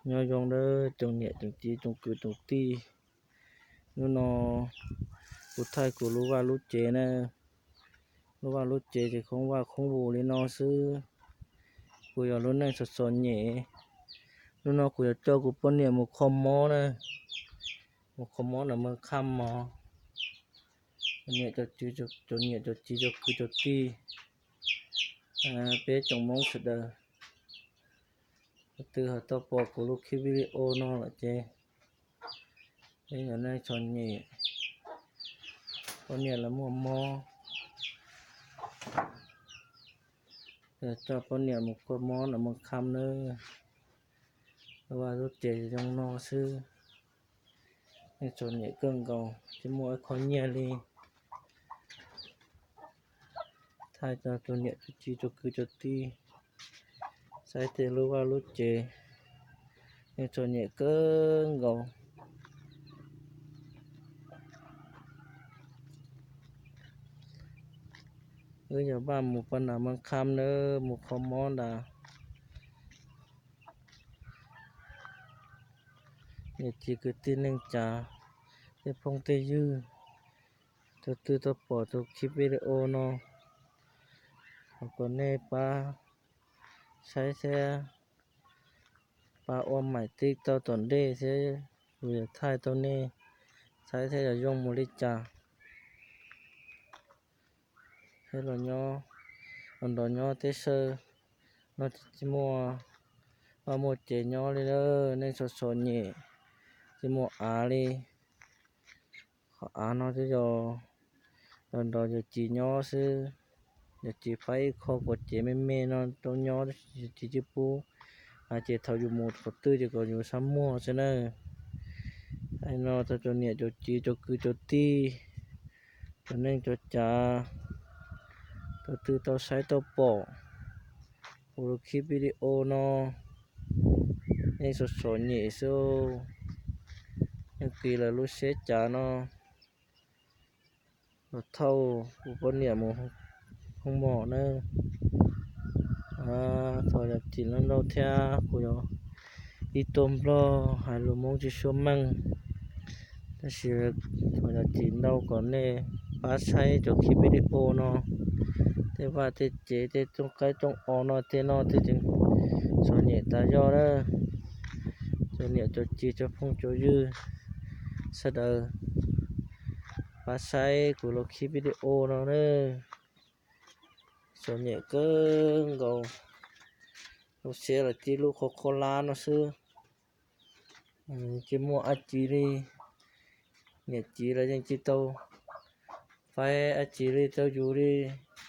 Nyob zoo nawb tsoom niam tsoom txiv tsoom kwv tsoom tij. Hnub no kuv thaij kuv lub vaj lub tsev na. Lub vaj lub tsev ces khoob vaj khoob vus li no xwb. Kuv yog lub neej txom txom nyem. Hnub no kuv yuav coj kuv poj niam mus kho mob na. Mus kho mob ntawm Moos Kham mog. Niam cov, cov niam cov txiv cov kwv cov tij, peb tsoom Hmoob sawv daws, tus twg ho tau pom kuv lub clip video no lawm ces, peb yog neej txom nyem, poj niam lawv muaj mob, yog coj poj niam mus kho mob ntawm Moos Kham nawb. Lub vaj lub tsev zoo no xwb. Neej txom nyem kawg nkaus tsis muaj ib qho nyiaj li. Thaij rau tus niam tus txiv tus kwv tus tij saib tej lub vaj lub tsev. Neej txom nyem kawg nkaus. Wb yog vaj mus pab nram Moos Kham nawb, mus kho mob ntawd. Niam txiv kwv tij neej tsa, tej phooj tej ywg, tus twg tau pom tus clip video no, thov kom nej pab saib thiab pab ua maim tij tau tom ntej thiab, kuv yuav thaij tau nej saib thiab yog zoo mus li cas. Thiab los nyob, los nrog nyob teb chaws no tsis muaj vaj muaj tsev nyob li, neej txom txom nyem, tsis muaj av li. Qhov av no twb yog los nrog yawm txiv nyob xwb. Yawm txiv faib ib qho quav cev me me no rau nyob, yawm txiv twb pub, ces thaum yus mus qhov twg ces kom yus xav muag xwb na. Hais no rau cov niam cov txiv cov kwv cov tij, cov neej cov tsa, tus twg tau saib tau pom kuv lub clip video no, neej txom txom nyem xwb, yeej kis lawv lub siab cas no los thauj kuv poj niam mus hoo mom na. Thov zam txim ntau thiab, kuv yog ib tug Nplog hais lus Hmoob tsis sua meej, tab sis thov zam txim ntau kom nej pab saib cov clip video no, tej vaj tej tsev tej rooj qaib rooj o no tej no tej tseem txom nyem tas zog na. Cov niam cov txiv cov phooj cov ywg sawv daws, pab saib kuv lub clip video no na. Txom nyem kawg nkaus, lub siab los tib lub qhov qhov lab no xwb. Tsis muaj dab tsi li, niam txiv los yeej tsis tau faib dab tsi li rau yus li,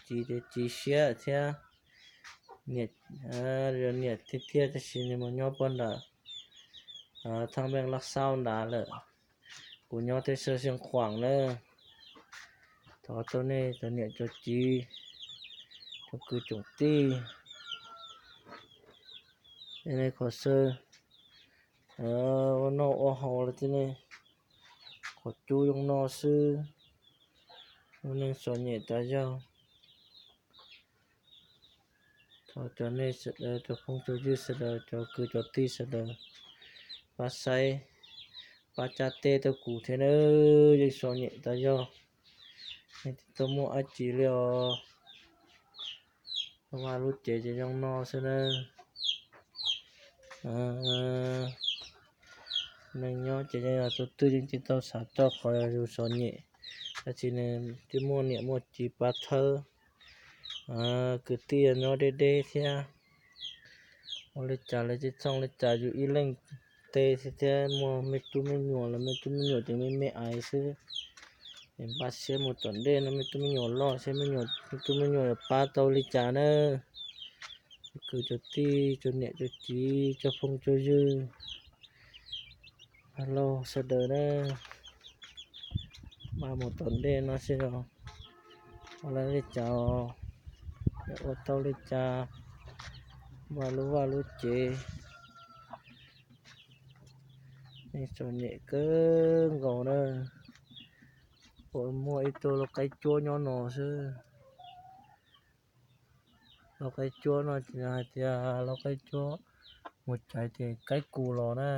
txiv ces txiv siab thiab. Niam, niam tiag tiag tab sis nws mus nyob puag nram thaj meej laj xauj nrad lawm. Kuv nyob teb chaws Xeev Khuam na. Thov tau nej cov niam cov txiv, cov kwv tsoom tij, nej qhov xwb ua noj ua haus los tej ne, qhov cub zoo no xwb, ua neeg txom nyem tas zog. Thov cov nej sawv daws, cov phooj cov ywg sawv daws, cov kwv cov tij sawv daws, pab saib, pab tsa tes rau kuv thiab nawb, yeej txom nyem tas zog, yeej tsis tau muaj dab tsi li os. Lub vaj lub tsev ces zoo no xwb nawb. Neeg nyob ces yog tus twg yeej tsis tau xav txog qhov yus txom nyem, tab sis nws twb muaj niam muaj txiv pab thawb, kwv tij nyob deb deb thiab. Ua li cas lawv tsis txhob li cas, yus ib leeg tes thiab, muaj me tub me nyuam los me tub me nyuam ces me me ais xwb. Es npaj siab mus tom ntej no me tub me nyuam loj thiab, me nyuam, me tub me nyuam yuav pab tau li cas na. Cov kwv cov tij, cov niam cov txiv, cov phooj cov ywg, laus sawv daws na, npaj mus tom ntej no seb ua li cas, ua tau li cas, npaj lub vaj lub tsev. Neeg txom nyem kawg nkaus na. Ua muaj ib tug lau qaib cuab nyob no xwb. Lau qaib cuab no ces hais tias lau qaib cuab Mus caiv ces kaib kus los na,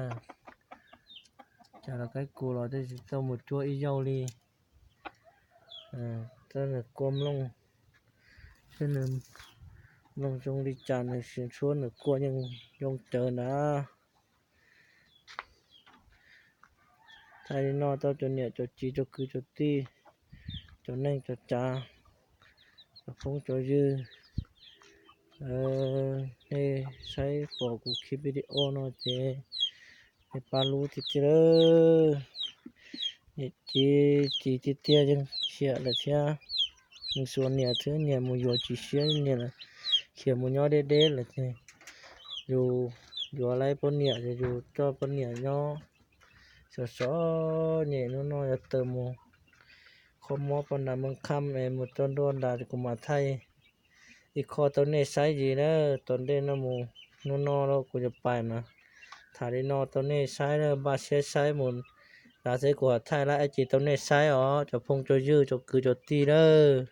caiv los kaib kus los tej zaum tau mus cuab ib zaug li. Txawb nws kua mloog, txawb nws mloog zoo li cas nws siv tshuab nws kua yeej zoo cawv ntag. Thaij li no rau cov niam cov txiv cov kwv cov tij, cov neej cov tsav, cov phooj cov ywg, nej saib pom kuv clip video no ces nej pab lub tiag tiag lawm. Niam txiv txiv tiag tiag yeej khiav lawm thiab. Nws xuas niam thiab niam mus yuav tsis siab, niam khiav mus nyob deb deb lawm ces yus yuav laib poj niam ces yus coj poj niam nyob sov sov nyem. Hnub no yuav tawm mus kho mob poj nram Moos Kham es mus txog nruab nrad kuv mam thaij ib qho rau nej saib zis na. Tom ntej no mus hnub no los kuv yuav pais mas tham li no rau nej saib na, npaj siab saib mus nrad xwb kuv ho thaij laib ib ce rau nej saib os cov phooj cov ywg cov kwv cov tij lawm.